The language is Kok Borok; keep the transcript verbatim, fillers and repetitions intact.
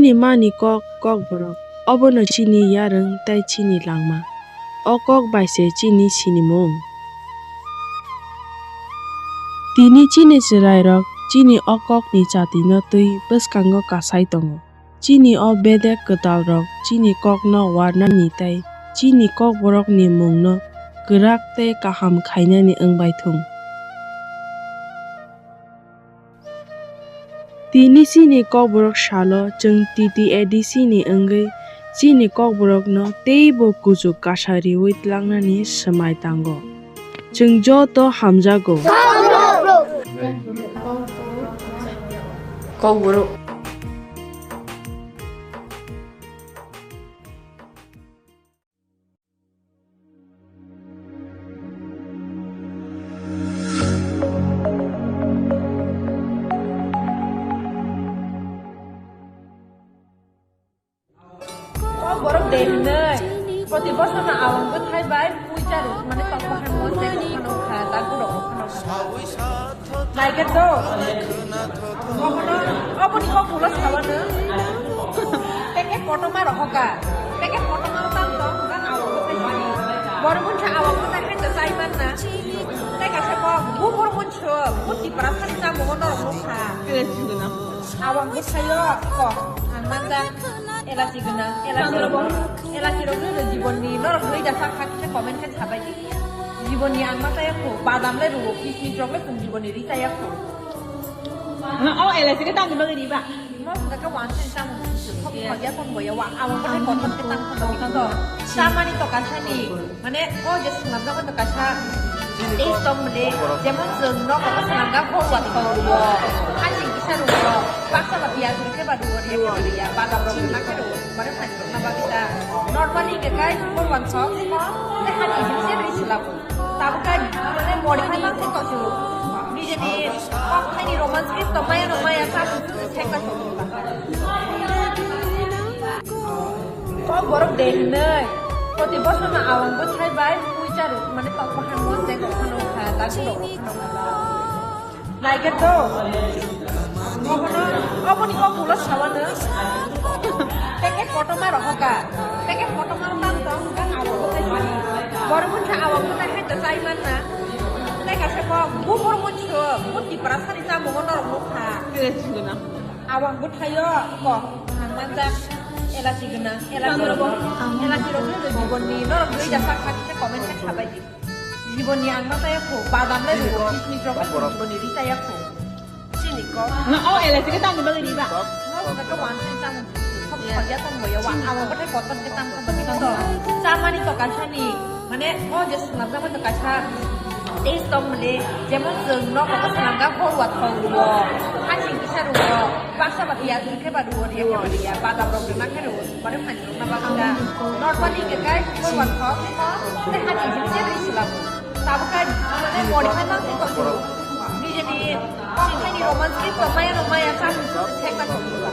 Chini mani kok, Kokborok, obono chini yarwng tei chini langma. O kok bai se chini sinimung. Tini chini chwrairok chini o kokni chatino twi bwskango kasai tongo. Chini o bedek kwtalrok chini kokno warnani tei chini Kokborokni mungno kwrak tei kaham khainani wng bai thung. Tini chini Kokborok salo chwng T T A D C ni wngwi chini Kokborokno teibo kuchuk kasa riwi tlangnani swmai tango. Chwng joto hamjago. Kokborok. O borok de hinwi proti bosor no awang bwthai bai puisa rwmani tong bahan mo se phano kha, dagu rok phano kha. Naikhe to. Obono, oboni kok ulo sawano. Peke kotorma rohoka. Peke kotorma tang tong, tang awang bwthai bai. Borok mungsa awang bwthai hai to chai manna. Tei kaisa kok, bu borok mungsa, bu Tipra sari chamungo norok nukha. Awang bwthaio kok ang manjak elachi gwnang, elachi rok, elachi rok no jibon ni norok rwi da sak sak khe comment khe sabai di. Jibon ni ang ma chaya kho, badam le rwo, kismis rok le chwng jibon ni ri chaya kho. O elachi khe tamni bagwi ri ba? Mo hwnka khe wan sen tamo kok khoya kon boya wa, awang bwthai kotor khe tang kotor to. Chamani to kasani. Mane, o je swnamjak khe kaisa taste tong mane, jemon chwng nogo swnamjak hor wa thok rwo, haching kisa rwo, baksa ba piyaj rwkhe ba rwo, rwkhe ba riya, badam rok rwna khe rwo, mane thani rwna bagwi ta. Normally hwnkhe kai hor wa thok, tei hani himse rwi swlabo. Tabuk kai mane modify mang khe kosu. Nijeni kok thaini romance khe tongmaya nongmaya sa thek kai tong. Kok borok de hinwi, proti bosor no awang bwthai bai puisa rwmani tong bahan mo se kok phano kha, dagu rok phano kha. Naikhe to. Obono, oboni kok ulo sawano. Peke kotorma rohoka. Peke kotorma tang tong, tang awang bwthai bai. Borok mungsa awang bwthai hai to chai manna. Tei kaisa kok, bu borok mungsa, bu Tipra sari chamungo norok nukha. Awang bwthaio kok ang manjak elachi gwnang, elachi rok, elachi rok no jibon ni norok rwi da sak sak khe comment khe sabai di. Jibon ni ang ma chaya kho, badam le rwo, kismis rok le jibon ni ri chaya kho. Chini kok. No, o elachi khe tamni bagwi ri ba? Mo hwnka khe wan sen tamo kok khoya tong boya wa, awang bwthai kotor khe tang tong to. Chamani to kaisa ni. Mane, o je swnamjak bai to kaisa taste tong mane, jemon chwng nogo swnamjak hor wa thok rwo, haching kisa rwo, baksa ba piyaj rwkhe ba rwo, rwkhe ba riya, badam rok rwna khe rwo, mane phani rwna bagwi da. Normally hwnkhe kai hor wa thok, tei haching kisa rwi swlamo. Tabuk kai mane modify mang se tong rwo. Nijeni kok thaini romance khe tongmaya nongmaya chani se ka tong rwo.